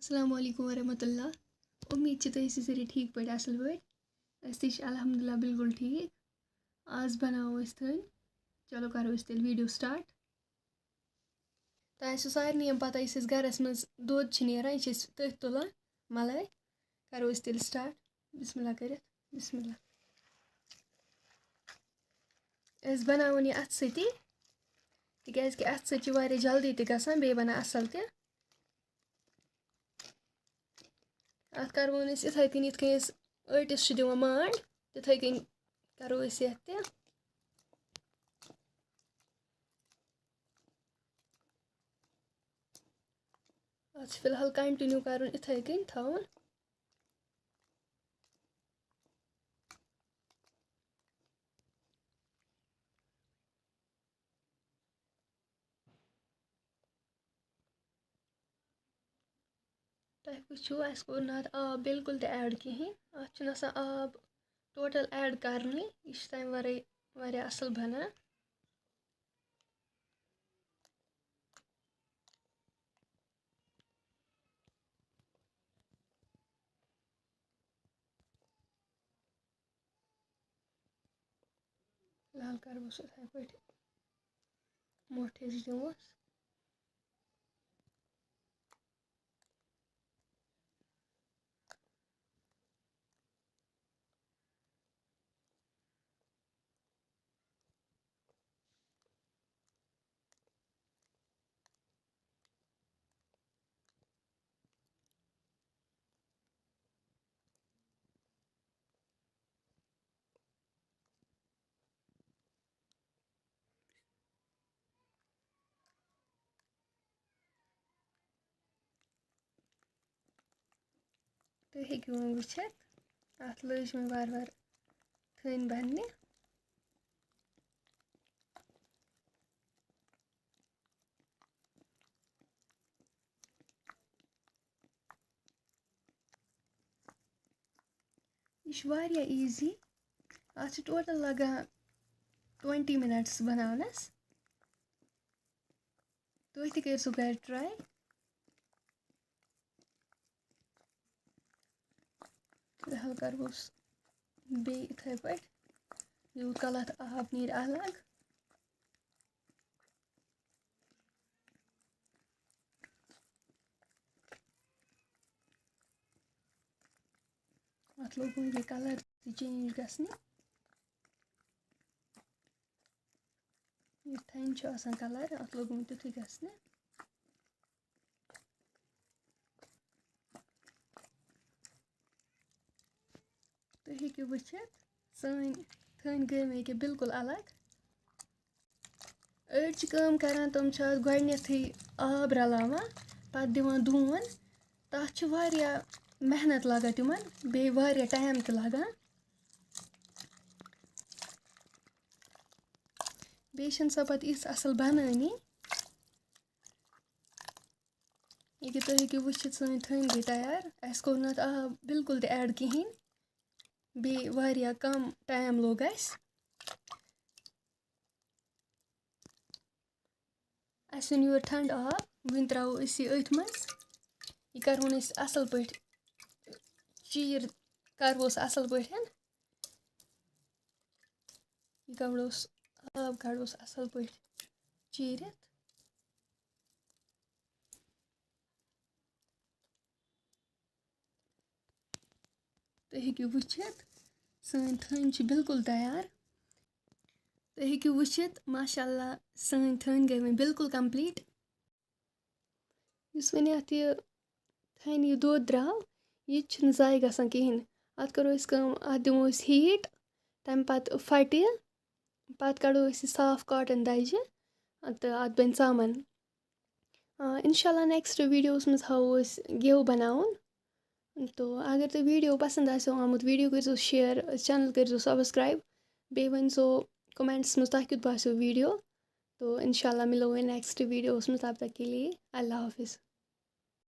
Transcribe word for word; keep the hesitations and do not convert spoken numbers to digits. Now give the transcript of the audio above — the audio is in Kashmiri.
السلام علیکم ورحمۃ اللہ۔ اُمید چھِ تُہۍ ٲسِو سٲری ٹھیٖک پٲٹھۍ، اَصٕل پٲٹھۍ۔ أسۍ تہِ چھِ الحمدللہ بِلکُل ٹھیٖک۔ آز بَناوو أسۍ تھٔنۍ۔ چلو کَرو أسۍ تیٚلہِ video start۔ تۄہہِ آسِوٕ سارنٕے یِم پَتہ، یُس اَسہِ گَرَس منٛز دۄد چھِ نیران، یہِ چھِ أسۍ تٔتھۍ تُلان، مَلٲے۔ کَرو أسۍ تیٚلہِ start۔ بسم اللہ کٔرِتھ، بسم اللہ۔ أسۍ بَناوون یہِ اَتھٕ سۭتی، تِکیٛازِ کہِ اَتھٕ سۭتۍ چھِ واریاہ جلدی تہِ گژھان، بیٚیہِ بَنان اَصٕل تہِ۔ اَتھ کَرون أسۍ یِتھَے کٔنۍ، یِتھ کٔنۍ أسۍ ٲٹِس چھِ دِوان مانٛڈ، تِتھَے کٔنۍ کَرو أسۍ یَتھ تہِ۔ اَتھ چھِ فِلحال continue کَرُن، یِتھَے کٔنۍ تھاوُن۔ تۄہہِ وٕچھِو، اَسہِ کوٚر نہٕ اَتھ آب بِلکُل تہِ add کِہیٖنۍ۔ اَتھ چھُنہٕ آسان آب total add کَرنُے۔ یہِ چھُ تَمہِ وَرٲے واریاہ اَصٕل بَنان۔ فِلحال کَرٕ بہٕ سُہ یِتھَے پٲٹھۍ، مۄٹھ ہِش دِموس۔ تُہۍ ہیٚکِو وۄنۍ وٕچھِتھ، اَتھ لٔج مےٚ وارٕ وارٕ تھٔنۍ بَننہِ۔ یہِ چھُ واریاہ easy۔ اَتھ چھِ total لَگان twenty minutes بَناونَس۔ تُہۍ تہِ کٔرۍ زیو گَرِ try۔ فِلحال کَرٕ بہٕ سُہ بیٚیہِ یِتھَے پٲٹھۍ، یوٗت کال اَتھ آب نیرِ الگ۔ اَتھ لوٚگ وۄنۍ یہِ colour تہِ change گژھنہِ۔ یُس تھٔنۍ چھُ آسان colour، اَتھ لوٚگ وۄنۍ تیُتھُے گژھنہِ۔ تُہۍ ہیٚکِو وٕچھِتھ، سٲنۍ تھٔنۍ گٔے مےٚ ییٚکیٛاہ بِلکُل الگ۔ أڑۍ چھِ کٲم کَران، تِم چھِ اَتھ گۄڈٕنٮ۪تھٕے آب رَلاوان، پَتہٕ دِوان ڈوٗن۔ تَتھ چھِ واریاہ محنت لَگان تِمَن، بیٚیہِ واریاہ time تہِ لَگان۔ بیٚیہِ چھَنہٕ سۄ پَتہٕ یِژھ اَصٕل بَنٲنی۔ ییٚکیٛاہ تُہۍ ہیٚکِو وٕچھِتھ، سٲنۍ تھٔنۍ گٔے تیار۔ اَسہِ کوٚر نہٕ اَتھ آب بِلکُل تہِ add کِہیٖنۍ، بیٚیہِ واریاہ کَم time لوٚگ اَسہِ۔ اَسہِ اوٚن یور ٹھنٛڈٕ آب، وۄنۍ ترٛاوو أسۍ یہِ أتھۍ منٛز۔ یہِ کَرہون أسۍ اَصٕل پٲٹھۍ چیٖر، کَرہوس اَصٕل پٲٹھۍ۔ یہِ کَڑوس، آب کَڑوس اَصٕل پٲٹھۍ چیٖرِتھ۔ تُہۍ ہیٚکِو وٕچھِتھ، سٲنۍ تھٔنۍ چھِ بِلکُل تیار۔ تُہۍ ہیٚکِو وٕچھِتھ، ماشاء اللہ، سٲنۍ تھٔنۍ گٔے وۄنۍ بِلکُل complete۔ یُس وۄنۍ اَتھ یہِ تھٔنۍ یہِ دۄد درٛاو، یہِ تہِ چھُنہٕ ضایع گژھان کِہیٖنۍ۔ اَتھ کَرو أسۍ کٲم، اَتھ دِمو أسۍ heat، تَمہِ پَتہٕ پھَٹہِ یہِ، پَتہٕ کَڑو أسۍ یہِ صاف cotton دَجہِ تہٕ اَتھ بَنہِ ژامَن۔ آ، اِنشاء اللہ next videoوَس منٛز ہاوو أسۍ گٮ۪و بَناوُن۔ تو اگر تۄہہِ video پَسنٛد آسیو آمُت، video کٔرۍزیو share، channel کٔرۍزیو subscribe، بیٚیہِ ؤنۍزیو commentس منٛز تۄہہِ کیُتھ باسیو video۔ تو اِنشاء اللہ مِلو وۄنۍ next videoوَس منٛز، تب تک کے لیے اللہ حافظ۔